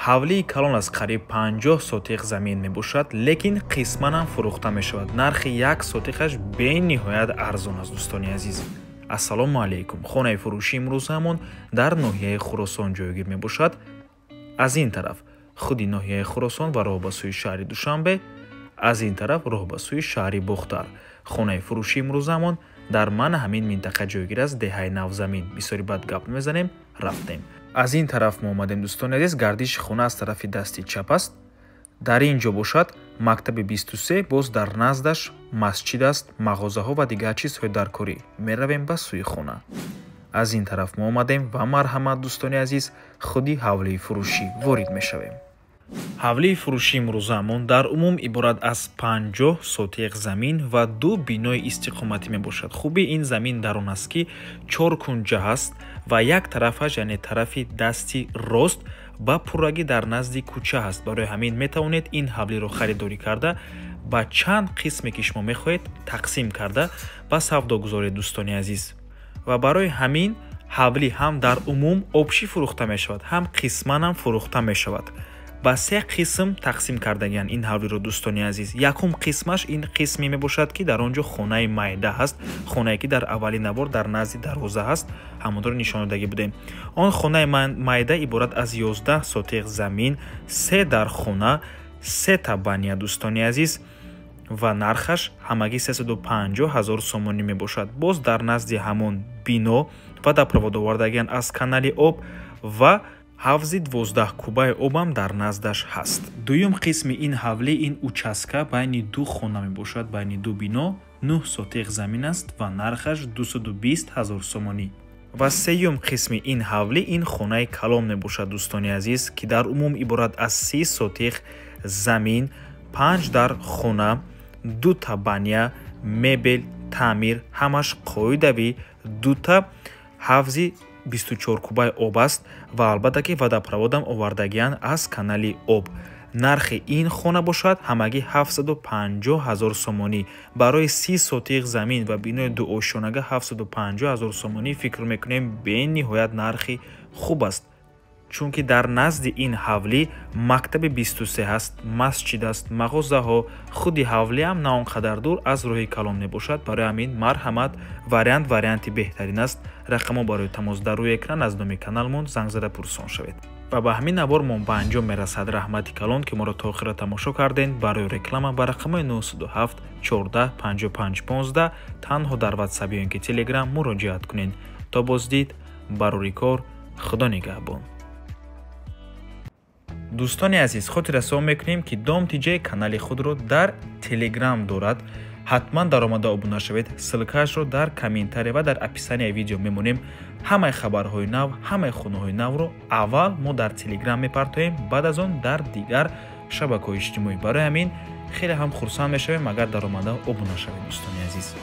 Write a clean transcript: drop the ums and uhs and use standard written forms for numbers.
Ҳавлии калон аз қариб 50 сотиқ замин мебошад, лекин қисман ҳам фурӯхта мешавад. Нархи як сотиқаш бениҳоят арзон аст, дӯстони азиз. Ассалому алайкум. Хонаи фурӯшӣ имрӯзаамон дар ноҳияи Хуросон ҷойгир мебошад. Аз ин тараф худи ноҳияи Хуросон ва роҳ ба сӯи шаҳри Душанбе, аз ин тараф роҳ ба сӯи шаҳри Бохтар. Хонаи фурӯшӣ имрӯзаамон дар мана ҳамин минтақа ҷойгир аст, деҳаи Навзамин. Бисёри бад гап мезанем, рафтем. Аз ин тараф мо омадем, дӯстони азиз, гардиши хона аз тарафи дасти чап аст. Дар ин ҷо бошад мактаби 23, боз дар наздаш масҷид аст, мағозаҳо ва дигар чизҳои даркорӣ. Меравем ба сӯи хона. Аз ин тараф мо омадем ва марҳамат, дӯстони азиз, худи ҳавлии фурӯшӣ ворид мешавем. Ҳавлии фурӯшӣ имрӯзаамон дар умум иборат аз 50 сотиқ замин ва 2 бинои истиқоматӣ мебошад. Хубии ин замин дар он аст, ки 4 кунҷа ҳаст ва як тарафаш, яъне тарафи дасти рост, ба пуррагӣ дар назди кӯча ҳаст. Барои ҳамин метавонед ин ҳавлиро харидорӣ карда ба чанд қисме, ки шумо мехоҳед, тақсим карда ба савдо гузоред, дӯстони азиз. Ва барои ҳамин ҳавлӣ ҳам дар умум обшӣ фурӯхта мешавад, ҳам қисман ҳам фурӯхта мешавад. Ба 3 қисм тақсим кардагиянд ин ҳавлиро, дӯстони азиз. Якум қисмаш ин қисме мебошад, ки дар он ҷо хонаи майда ҳаст, хонае ки дар аввали навор дар назди дарвоза ҳаст, ҳамонро нишондодагӣ будем. Он хонаи майда иборат аз 11 сотиқ замин, 3 дар хона, 3 та баня, дӯстони азиз, ва нархаш ҳамагӣ 350 ҳазор сомонӣ мебошад. Боз дар назди ҳамон бино ва водопровод овардагиянд аз канали об ва ҳавзи 12 кубаи обам дар наздаш ҳаст. Дуюм қисми ин ҳавлӣ ин участка байни 2 хона мебошад, байни 2 бино, 9 сотиқ замин аст ва нархаш 220 ҳазор сомонӣ. Ва сеюм қисми ин ҳавлӣ ин хонаи калон мебошад, дӯстони азиз, ки дар умум иборат аз 30 сотиқ замин, 5 дар хона, 2 та баня, мебел, таъмир, ҳамаш қоидавӣ, 2 та ҳавзи 24 кубаи об аст ва албатта ки водопроводам овардагиянд аз канали об. Нархи ин хона бошад ҳамагӣ 750 ҳазор сомонӣ. Барои 30 сотиқ замин ва бинои дуошонага 750 ҳазор сомонӣ фикр мекунем бениҳоят нархи хуб аст, чунки дар назди ин ҳавлӣ мактаби 23 ҳаст, масҷид аст, мағозаҳо, худи ҳавлиам на он қадар дур аз роҳи калон мебошад. Барои ҳамин марҳамат, варианти беҳтарин аст. Рақамҳо барои тамос дар рӯи экран аз номи каналмон занг зада пурсон шавед. Ва ба ҳамин навор мо ба анҷом мерасад. Раҳмати калон, ки моро то охира тамошо кардед. Барои реклама ба рақамҳои 907 14 55 15 танҳо дар WhatsApp ё ин ки Telegram муроҷиат кунед. То боздид, барори кор, Худо нигаҳбон. Дӯстони азиз, хотиррасон мекунем, ки Дом ТЖ канали худро дар Телеграм дорад. Ҳатман даромада обуна шавед. Ссылкаашро дар комментария ва дар описанияи видео мемонем. Ҳамаи хабарҳои нав, ҳамаи хонаҳои навро аввал мо дар Телеграм мепартоем, баъд аз он дар дигар шабакаҳои иҷтимоӣ. Барои ҳамин хеле ҳам хурсанд мешавем, агар даромада обуна шавед, дӯстони азиз.